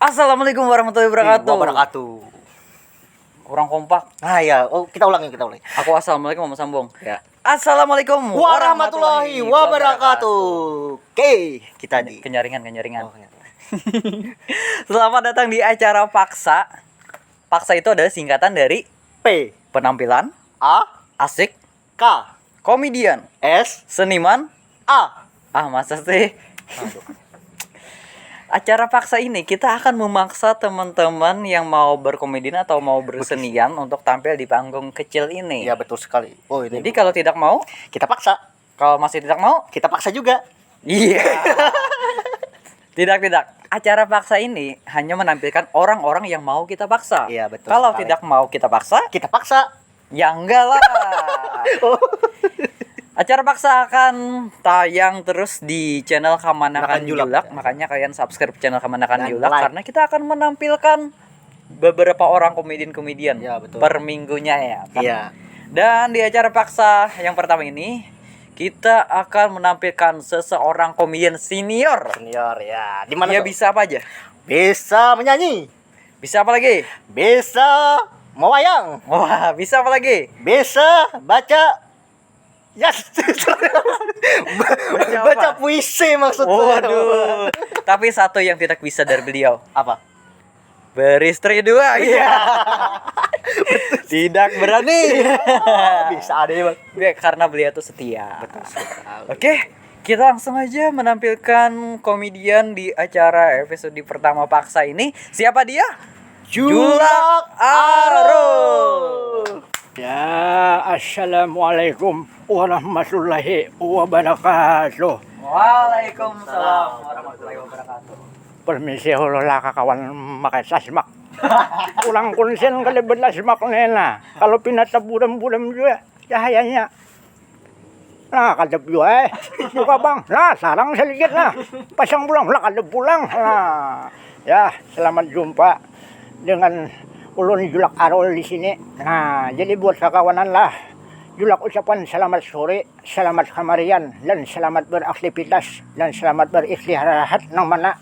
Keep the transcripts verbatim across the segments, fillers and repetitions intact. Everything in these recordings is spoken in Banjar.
Assalamualaikum warahmatullahi wabarakatuh. Wabarakatuh. Kurang kompak. Ah ya, oh kita ulangi, kita ulangi. Aku assalamualaikum mau sambung. Ya. Assalamualaikum Warahmatullahi wabarakatuh. Oke, kita di. Kenyaringan, kenyaringan. Oh, ya. Selamat datang di acara Paksa. Paksa itu adalah singkatan dari P. penampilan, A. asik, K. komedian, S. seniman. A. Ah, masa sih? Acara paksa ini kita akan memaksa teman-teman yang mau berkomedian atau mau bersenian untuk tampil di panggung kecil ini. Ya, betul sekali. Oh, ini Jadi kalau tidak mau, kita paksa. Kalau masih tidak mau, Kita paksa juga. Iya. Tidak, tidak. Acara paksa ini hanya menampilkan orang-orang yang mau kita paksa. Iya, betul Kalau sekali. Tidak mau kita paksa, Kita paksa. Ya enggak lah. Acara paksa akan tayang terus di channel Kamanakan Julak. Julak. Makanya kalian subscribe channel Kamanakan Julak like. Karena kita akan menampilkan beberapa orang komedian-komedian ya, betul. Per minggunya ya. Kan? Iya. Dan di acara paksa yang pertama ini kita akan menampilkan seseorang komedian senior. Senior ya. Di mana? Dia tuh? Bisa apa aja? Bisa menyanyi. Bisa apa lagi? Bisa mewayang. Wah, bisa apa lagi? Bisa baca. Ya, baca, baca puisi maksudnya. Waduh. Tapi satu yang tidak bisa dari beliau. Apa? Beristri dua. Iya. Tidak berani. Bisa ada ya, Bang. Karena beliau tuh setia. Betul sekali. Oke, kita langsung aja menampilkan komedian di acara episode pertama paksa ini. Siapa dia? Julak Aro. Ya, assalamualaikum warahmatullahi wabarakatuh. Waalaikumsalam warahmatullahi wabarakatuh. Permisi hulu lah kakawan makai sasmak. Kurang kunsin kada berlasmak ni nah. Kalau pina taburam-buram jua cahayanya. Nah, kada jua eh. Buka bang. Nah, sarang sedikit nah. Pasang pulang lah kada pulang. Nah, ya selamat jumpa dengan ulun Julak Arul di sini. Nah, jadi buat kakawanan lah Julak ucapan selamat sore, selamat kamarian, dan selamat beraktivitas dan selamat beristirahat nang mana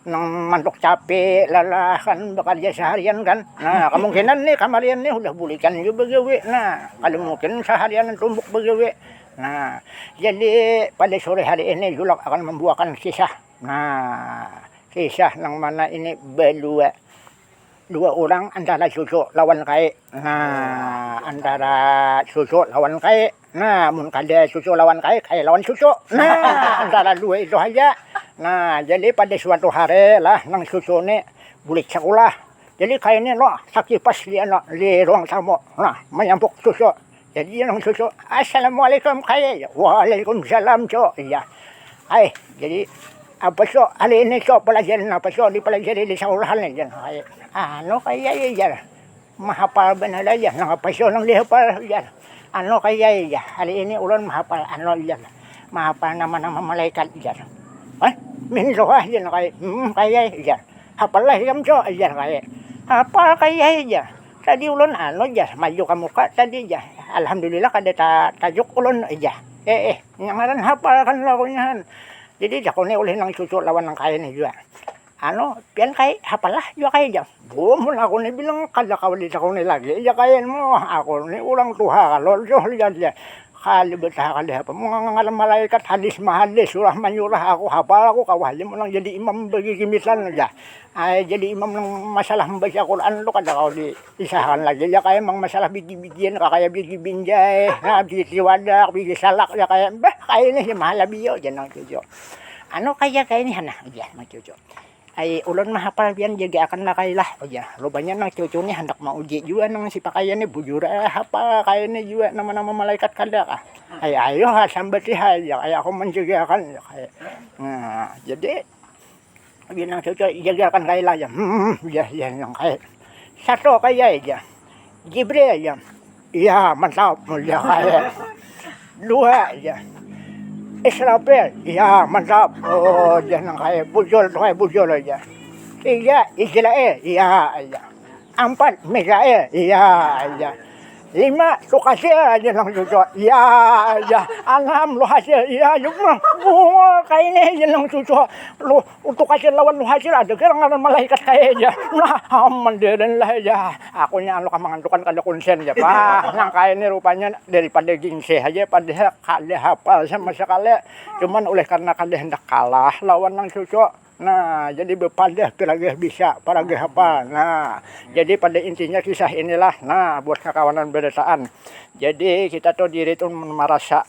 nang mantuk capek lelah kan bekerja seharian kan. Nah, kemungkinan nih kamarian nih udah bulikan juga begawe. Nah, kada mungkin seharian tumbuk begawe. Nah, jadi pada sore hari ini Julak akan membuahkan kisah. Nah, kisah nang mana ini berdua dua orang antara cucu lawan kai. Nah, antara cucu lawan kai. Nah, mun kada cucu lawan kai, kai lawan cucu. Nah, antara dua itu saja. Nah, jadi pada suatu hari lah nang cucu ni bulik sekolah. Jadi kai ni lo sakipas di anu di ruang tamu. Nah, menyampuk cucu. Jadi nang cucu, "Assalamualaikum kai." "Waalaikumsalam cu." Iya. Ai, jadi apa cu hari ini cu pelajaran apa cu dipelajari di sekolah ni jar kai. Anu kai ai jar. Mahapal banar aja nang apa cu nang dihapal jar. Anu kai ai jar. Hari ini ulun mahapal anu jar. Mahapal nama-nama malaikat jar. Hah? Min roh jar kai. Hmm kai ai jar. Hapal lah ikam cu jar kai. Hapal kai ai jar. Tadi ulun anu jar maju ka muka tadi jar. Alhamdulillah kada ta tajuk ulun jar. Eh eh nya ngaran hapal kan lagunya han. Jadi jakuni ulih nang cucu lawan nang kai ni jua. Anu pian kai hapal lah jua kai jar. Buh mun aku ni bilang kada kawa ditakuni lagi jar kai anu. Aku ni urang tuha kalo jua jar. Kada betah kada apa mun ngaran malaikat hadis mahadis surah manyurah aku hapal aku kawa haja mun nang jadi imam bagi gimitan jar. Ai jadi imam nang masalah membaca Quran tu kada kawa diisahkan lagi jar kaya mang masalah bigi-bigian kakaya bigi binjai, nah bigi tiwadak, bigi salak jar kaya bah kaya ini si mahala bio jar nang cucu. Anu kaya kaya ini hanah jar nang cucu. Ai ulun mahapal pian jagaakan lah kai lah jar. Rupanya nang cucu ni handak mauji jua nang si pakaian ni bujur ai hapal kaya ini jua nama-nama malaikat kada kah. Ai ayo ha sambati ha jar kaya aku manjagaakan jar kaya. Nah jadi Bilang cucu jajakan kai lah ya. Hmm, ya ya yang kai. Satu kai ya ya. Jibril ya. Iya mantap ya kai. Dua ya. Israfil, iya mantap. Oh, ya nang kai bujur tuh kai bujur aja. Tiga Israel, iya aja. Ampat Mikael, iya aja. Lima, Luhasil aja nang cucu. Iya, iya. Anam, Luhasil. Iya, iya. Wah, kayak ini aja nang cucu. Lu, Luhasil lawan Luhasil ada kira ngaran malaikat kayak aja. Nah, aman deh lah ya. Aku nya anu kamangan tukan kada konsen ya, Pak. Nang kayak ini rupanya daripada gingse aja, padahal kada hafal sama sekali. Cuman oleh karena kada hendak kalah lawan nang cucu. Nah, jadi bepadah piragah bisa, paragah hafal. Nah, jadi pada intinya kisah inilah, nah, buat kakawanan berataan. Jadi kita tuh diri tuh merasa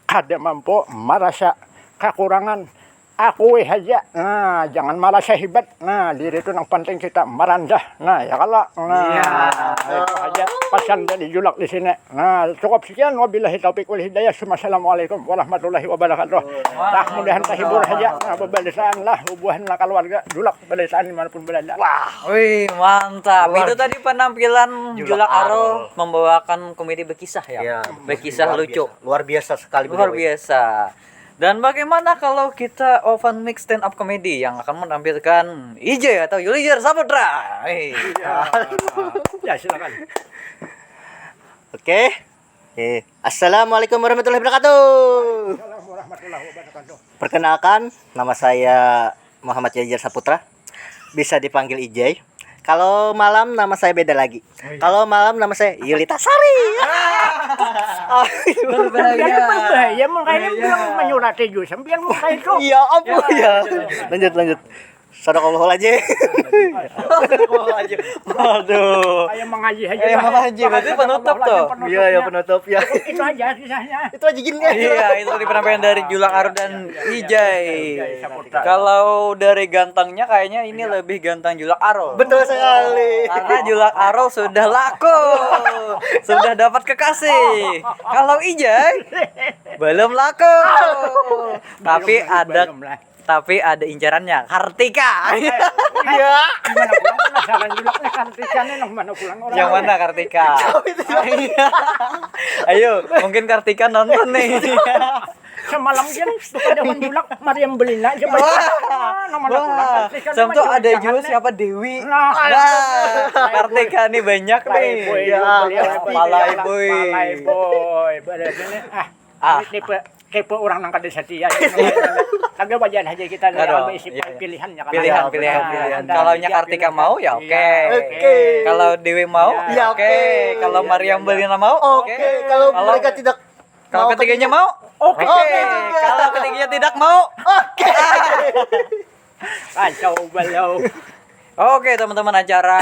kada mampu, merasa kekurangan, akui haja. Nah, jangan merasa hebat. Nah, diri tuh yang penting kita merendah. Nah, ya kalau. Nah, itu aja pesan dari Julak di sini. Nah, cukup sekian. Wabillahi taufik wal hidayah. Assalamualaikum warahmatullahi wabarakatuh. Nah, mudahan terhibur saja. Nah, bebelisaan lah hubungan lah keluarga Julak, bebelisaan dimanapun berada. Wah, wih mantap. Luar Itu tadi penampilan Julak Julak Aro. Aro membawakan komedi berkisah ya. Ya, berkisah luar lucu. Biasa. Luar biasa sekali. Luar beliau. Biasa. Dan bagaimana kalau kita open mic stand up comedy yang akan menampilkan I J atau Yulijar Saputra? Hey. Ya, silakan. Oke. Eh, Assalamualaikum warahmatullahi wabarakatuh. Perkenalkan, nama saya Muhammad Jajar Saputra. Bisa dipanggil Ijay. Kalau malam nama saya beda lagi. Kalau malam nama saya Yulita Sari. Berbahaya. Berbahaya, makanya bilang menyurati juga sampean muka itu. Iya, apa ya? Lanjut, lanjut. Sadaqallahul azim. Sadaqallahul azim. Aduh. Kayak mengaji aja. Kayak mengaji, berarti penutup tuh. Iya, ya penutup ya. Itu aja kisahnya. Itu aja gini. Iya, itu tadi penampilan dari Julak Aro dan Ijay. Kalau dari gantengnya kayaknya ini lebih ganteng Julak Aro. Betul sekali. Karena Julak Aro sudah laku. Sudah dapat kekasih. Kalau Ijay belum laku. Tapi ada tapi ada incarannya, Kartika. Iya. Gimana pulang penasaran juga nih Kartika nih nang mana pulang orang. Yang mana Kartika? Ayo, mungkin Kartika nonton nih. Semalam kan bukan daun julak Mariam Belina aja banyak. Wah, wah. Sampai ada juga siapa Dewi. Nah, nah Kartika nih banyak nih. Ya, palai boy. Palai boy. Pada sini ah. Ah. Tipe tipe orang nang kada setia. Tapi wajar aja kita ada isi pilihan ya kan. Pilihan, pilihan, pilihan. Kalau nya Kartika mau ya oke. Oke. Kalau Dewi mau ya oke. Kalau Mariam Belina mau oke. Kalau mereka tidak kalau ketiganya mau oke. Kalau ketiganya tidak mau oke. Kacau balau. Oke teman-teman, acara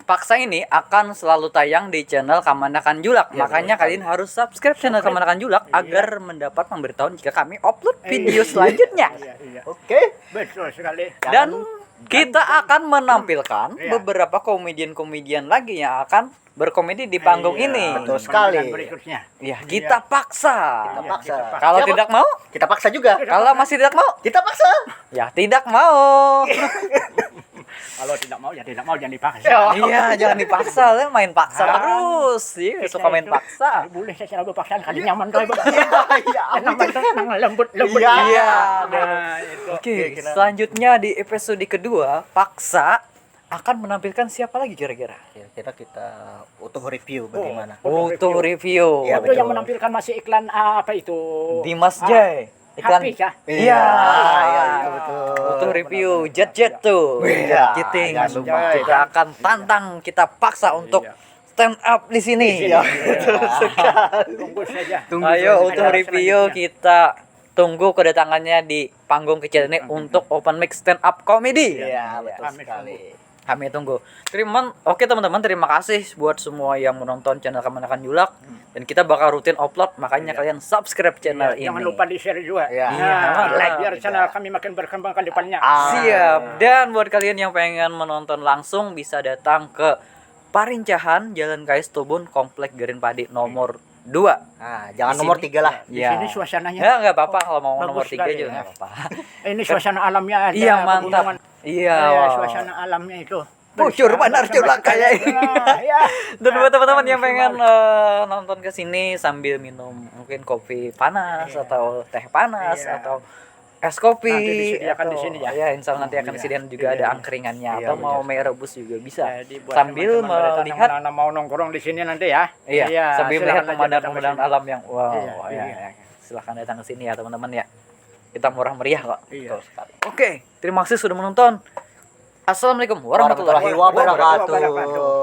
Paksa ini akan selalu tayang di channel Kamanakan Julak. Ya, makanya betul. Kalian harus subscribe channel Kamanakan Julak iya. Agar mendapat pemberitahuan jika kami upload iya. Video selanjutnya. Iya, iya. Oke. Betul sekali. Dan kita akan menampilkan iya. Beberapa komedian-komedian lagi yang akan berkomedi di panggung iya, ini. Betul sekali. Berikutnya. Ya, kita paksa. Kita paksa. Kalau tidak mau, kita paksa juga. Kalau masih tidak mau, kita paksa. Ya, tidak mau. Kalau tidak mau ya tidak mau jangan dipaksa. Iya, jangan dipaksa, main paksa terus. Iya, suka main paksa. Boleh saya selalu paksa kalau nyaman tuh. Iya, iya. Nyaman tuh nang lembut lembut. Iya. Nah, itu. Oke, selanjutnya di episode kedua, paksa akan menampilkan siapa lagi kira-kira? Kira-kira kita utuh review bagaimana? Oh, utuh review. Review. Ya, itu betul. Yang menampilkan masih iklan apa itu? Dimas ah. Jai. Iklan. Happy kah? Iya. Iya, iya, iya, betul. Utuh review jet-jet tuh. Iya. Jet-jeting. Kita akan tantang, kita paksa untuk stand up di sini. Iya, betul sekali. Tunggu saja. Ayo utuh review kita tunggu kedatangannya di panggung kecil ini untuk open mic stand up comedy. Iya, betul sekali. Kami tunggu. Terima, oke teman-teman, terima kasih buat semua yang menonton channel Kamanakan Julak. Dan kita bakal rutin upload, makanya kalian subscribe channel ini. Jangan lupa di-share juga. Iya. Nah, like biar channel kami makin berkembang ke depannya. Siap. Dan buat kalian yang pengen menonton langsung bisa datang ke Parincahan, Jalan Kais Tubun, Komplek Green Padi nomor dua. Nah, jangan nomor tiga lah. Di sini suasananya. Ya, nggak apa-apa kalau mau nomor tiga juga nggak apa-apa. Ini suasana alamnya ada. Iya, mantap. Iya, suasana alamnya itu. Bujur banar Julak kayak ini. Dan buat teman-teman yang pengen uh, nonton ke sini sambil minum mungkin kopi panas iya. Atau teh panas iya. Atau Es kopi. Nanti disediakan di atau- sini, ya. Ya, insya Allah nanti akan Iya. Disediakan juga ada angkringannya Iya, atau mau betul. Mie rebus juga bisa. Jadi buat Sambil teman-teman Baretan yang melihat mana mau nongkrong di sini nanti, ya. Iya, Iya, sambil melihat silakan datang ke pemandangan-pemandangan sini. Alam yang wow, Iya, ya, iya. Ya. Silahkan datang ke sini ya, teman-teman, ya. Kita murah meriah kok. Iya. Betul sekali. Oke, terima kasih sudah menonton. Assalamualaikum warahmatullahi Warahmatullahi wabarakatuh.